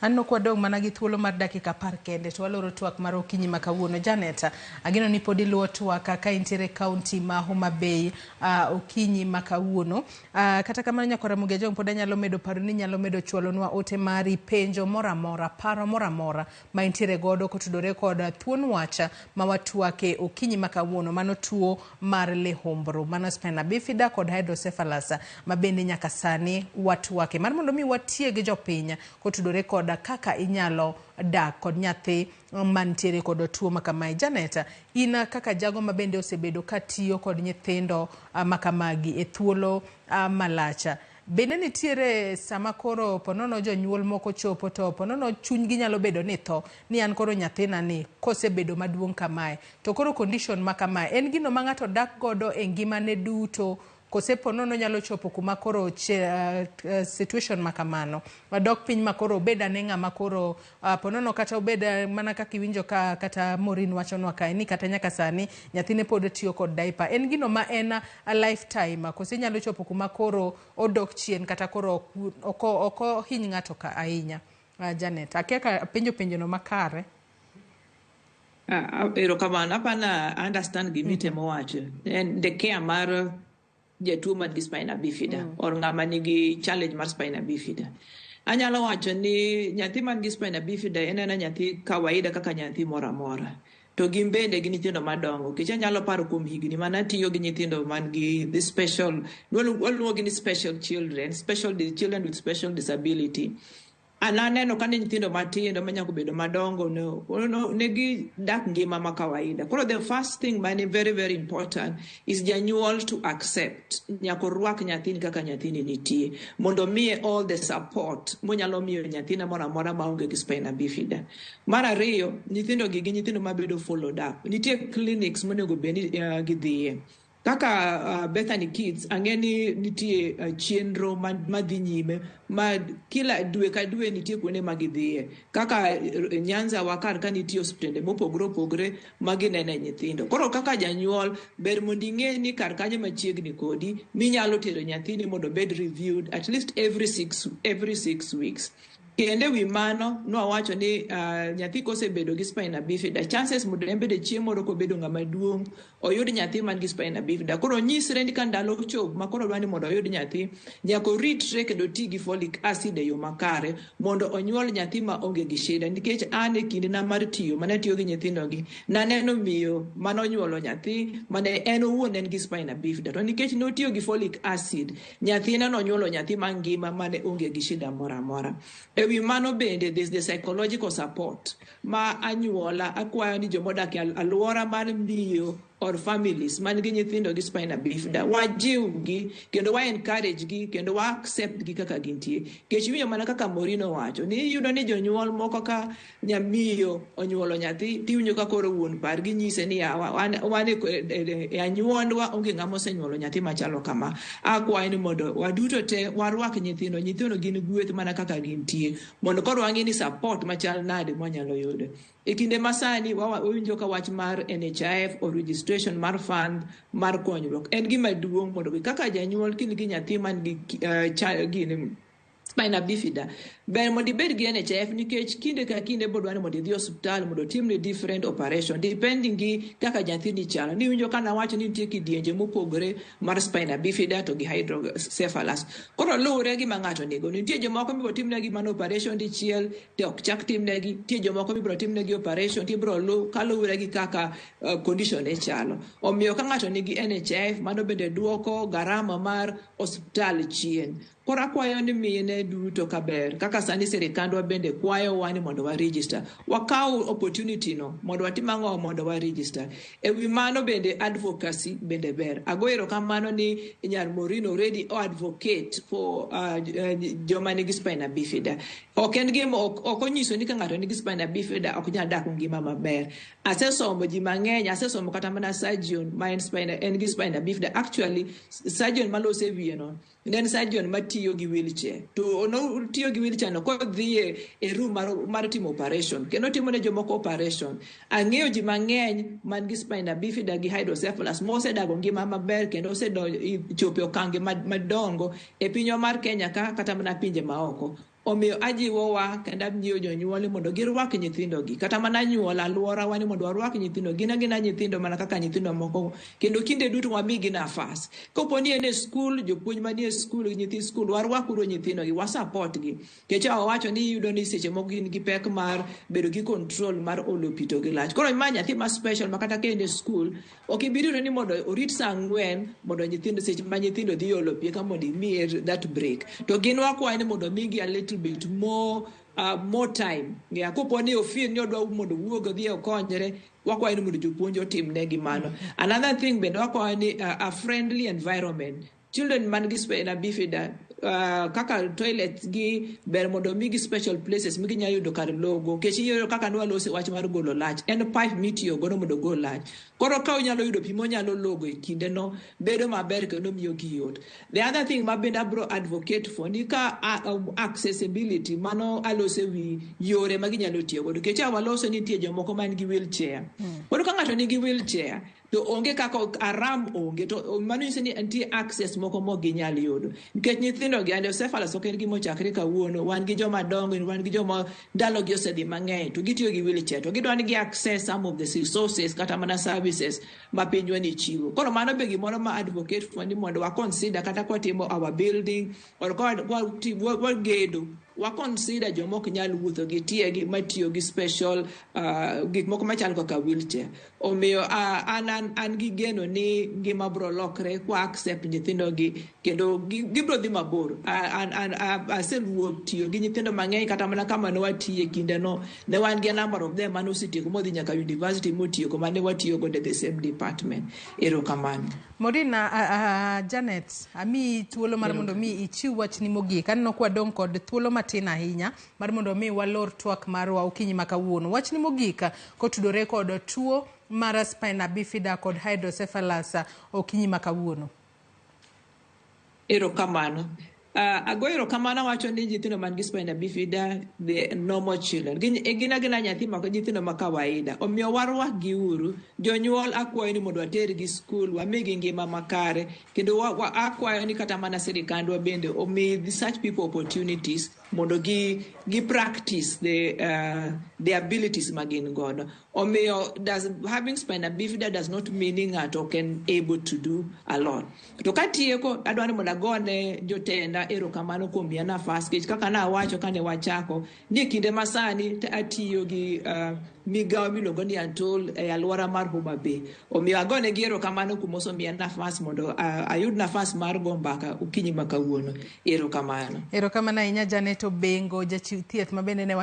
Aneno ka wadong' mana gi thuolo mar dakika 10 kende to waloro twak mar okinyi ma kawuono. Janet, ageno ni pod iluwo twak ka intiere e kaunti ma Homa Bay okinyi ma kawuono. Kata kamano nyakwar Ramogi Ajwang' pod anyalo medo paro ni inyalo medo chwalonwa ote mari, penjo moro amora, paro moro amora ma intiere godo kotudore kod thuon wach ma watwake okinyi ma kawuono, mano tuo mar lihumbru, mano spina bifida kod hydrocephalus ma bende nyaka sani watwake mar mondo mi watieg jopiny kotudore kod kaka inyalo dak kod nyathi mantiere kod tuo ma kamae. Janet, in kaka jago ma bende osebedo ka tiyo kod nyithindo ma kamagi e thuolo malach, bende nitiere sama koro ponono jonyuol moko chopo to ponono chunygi nyalo bedo ni tho ni an koro nyathina ni kosebedo maduong' kamae to koro condition ma kamae en gino ma ng'ato dak godo e ngimane duto kose ponono nyalo chopo kuma koro situation ma kamano wadok piny ma koro obed ane ng'ama koro ponono kata obed mana kaka iwinjo ka kata Maureen wachonwa kae ni kata nyaka sani nyathine pod tiyo kod diaper en gino ma en a lifetime kose nyalo chopo kuma koro odok chien kata koro ok ohiny ng'ato ka ahinya. Janet, akia ka penjo penjono makare. Erokamano, apana understand gimitemo wacho. En the care mar jatuo man gi spina bifida or ng'ama nigi challenge mar spina bifida. Anyalo wacho ni nyathi man gi spina bifida en ena nyathi kawaida kaka nyathi moro amora. To gin bende gin nyithindo madongo. Nikech anyalo paro kuom higni mane atiyo gi nyithindo man gi the special, waluongo gi ni special children, special children with special disability. An aneno ka ne nyithindo matindo manyako bedo madongo ne gidak ngima ma kawaida. Koro the first thing mane very very important is janyuol to accept. Nyaka orwak nyathini kaka nyathini nitie mondo miye all the support monyalo miyo nyathine moro amora maonge gi spina bifida. Mar ariyo, nyithindo gi gin nyithindo mabedo followed up. Nitie clinics monego bed ni gidhiye. Kaka Bethany Kids, ang'e ni nitie chenro madhi nyime ma kila dwe ka dwe nitie kuonde ma gidhiye. Kaka Nyanza wa kar ka nitie osiptende mopogore opogore ma ginene nyithindo. Koro kaka janyuol, ber mondo ing'e ni kar kanyo machiegni kodi minyalo tero nyathini mondo obed reviewed at least every 6 weeks. Kendo ewi mano, nwawacho ni nyathi kosebedo gi spina bifida, chances mondo en bende chieng' moro kobedo ng'ama duong' oyud nyathi man gi spina bifida. Koro onyisre ni ka ndalo chopo ma koro odwa ni mondo oyud nyathi, nyaka oritre kendo oti gi folic acid e yo makare mondo onyuol nyathi ma onge gi shida. Nikech an e kindena mar tiyo mane atiyo gi nyithindo gi, naneno miyo manonyuolo nyathi mane en owuon en gi spina bifida. To nikech notiyo gi folic acid, nyathine nonyuolo nyathi mangima mane onge gi shida moro amora. Ewi mano bende there's the psychological support ma anyuola akwayo ni jomodak e alwora mar miyo or families man gi nyithindo gi spina bifida wajiwgi kendo wa encourage gi kendo wa accept gi kaka gintie. Nikech iwinjo mana kaka Maureen owacho ni iyudo ni jonyuol moko ka nyamiyo onyuolo nyathi tiwinjo ka koro wuon pargi nyise ni yawa wan e anyuondwa onge ng'ama osenyuolo nyathi machalo kama. Akwayo ni mondo waduto te warwak nyithindo, nyithindo gin gweth mana kaka gintie mondo koro wang'e ni support machal nade mwanyalo yudo. E kinde masani wawinjo ka wach mar NHIF or registration mar fund mar konyruok en gima duong' mondo kaka janyuol ka in gi nyathi man gi gini spina bifida, ber mondo ibed gi NHIF nikech kinde ka kinde bodwa ni mondo idhi osiptal mondo otimni different operation depending gi kaka nyathini chalo. Niwinjo ka nawacho ni nitie kidienje mopogore mar spina bifida to gi hydrocephalus. Koro luwore gi ma ng'ato nigo. Nitie jomoko mibiro timnegi mana operation dichiel to ok chak timnegi. Nitie jomoko mibiro timnegi operation tibiro lu kaluwore gi kaka condition ne chalo. Omiyo ka ng'ato nigi NHIF mano bende duoko garama mar osiptal chien. Koro akwayo ni mine duto kaber kaka sani sirikandwa bende kwayowa ni mondo wa register. Wakaw opportunity no mondo watim ang'o mondo wa register. Ewi mano bende advocacy bende ber. Ago erokamano ni nyar Maureen already o advocate for joma nigi spina bifida. Ok en gima ok onyiso ni ka ng'ato nigi spina bifida ok nyal dak ngima maber. Asesomo ji mang'eny, asesomo kata mana surgeon ma en spina en gi spina bifida. Actually surgeon maloso e wiye no ne en surgeon matiyo gi wheelchair to notiyo gi wheelchair no kodhi e room mar timo operation kendo otimo ne jomoko operation. Ang'eyo ji mang'eny man gi spina bifida gi hydrocephalus mosedago ngima maber kendo osechopo e okange madongo e pinywa mar Kenya ka kata mana pinje maoko. Omiyo ajiwowa kendo ajiwo jonyuol ni mondo girwak nyithindogi, kata mana anyuola, alworawa ni mondo warwak nyithindo, gin agina nyithindo mana kaka nyithindo moko, kendo kinde duto wamigi nafas. Kopo ni en e skul, jopuonj manie skul, nyithi skul, warwakuru nyithindogi, wa support gi. Nikech awacho ni iyudo ni seche moko gin gi pek mar bedo gi control mar olo pi to gi lach. Koro ma nyathi ma special ma kata ka en e skul, ok ibi rito ni mondo orit sa 4 mondo nyithindo, seche ma nyithindo dhi olo pi eka mondo imiye that break. To gin wakwayo ni mondo omigi a little bit more time. Yeah, kopo ni ofil ni odwa mondo owuog odhi okonyre, wakwayo ni mondo jopuonj otimnegi mano. Another thing bende wakwayo ni a friendly environment. Children man gi spina bifida, kaka toilet gi ber mondo omigi special places miginyalo yudo kar logo, nikech iyudo kaka nwalose wach mar golo lach, en pipe mitiyo godo mondo ogol lach. Koro ka onyalo yudo pi monyalo logo e kindeno, bedo maber kendo miyo gi yot. The other thing ma bende abro advocate for ni ka accessibility, mano alose wi yore ma ginyalo tiyo godo, nikech a waloso nitie jomoko man gi wheelchair. Koro ka ng'ato nigi wheelchair to onge kaka aram onge, to mano nyiso ni nitie access moko mok ginyal yudo, nikech nyithindo gi hydrocephalus ok en gima ochakre kawuono. Wan gi joma dongo, wan gi joma ndalogi osedhi mang'eny, to gitiyo gi wheelchair, to gidwa ni gi access some of the resources kata mana services ma pinywa ni chiwo. Koro mano be gimoro ma advocate for ni mondo wa consider kata kwatimo our building or wagedo, wa consider joma ok nyal wuotho gi tiegi matiyo gi special gik moko machalo kaka wheelchair. Omiyo an gi geno ni ngima bro lokre kwa accept nyithindogi kendo gibro dhi mabor. An aseluwo tiyo gi nyithindo mang'eny, kata mana kama ne watiye kindeno ne wan gi a number of them mane osetieko modhi nyaka university motieko mane watiyo godo e the same department. Erokamano. Maureen, Janet, amiyi thuolo mar mondo mi ichiw wachni mogik. Aneno ka wadong' kod thuolo matin ahinya mar mondo mi walor twak marwa okinyi ma kawuono. Wachni mogik kotudore kod tuo mar spina bifida kod hydrocephalus okinyi ma kawuono. Erokamano. Ago erokamano, awacho ni nyithindo man gi spina bifida, the normal children. Gin agina nyathi ma nyithindo ma kawaida. Omiyo warwak gi uru. Jonyuol akwayo ni mondo watergi skul, wamigi ngima makare. Kendo akwayo ni kata mana sirikandwa bende omi such people opportunities mondo gi practice the abilities ma gin godo. Omiyo having spina bifida does not mean ni ng'ato can able to do a lot. To katieko, adwa ni mondo agone jotenda erokamano kuom miya nafas, nikech kaka nawacho kane wachako ni e kinde masani atiyo gi migawo miluongo ni Antol e alwora mar Homa Bay. Omiyo agonegi erokamano kuom osemiya nafas mondo ayud nafas mar go mbaka okinyi ma kawuono. Erokamano. Erokamano ahinya, Janet Obengo, jachiw thieth ma bende ne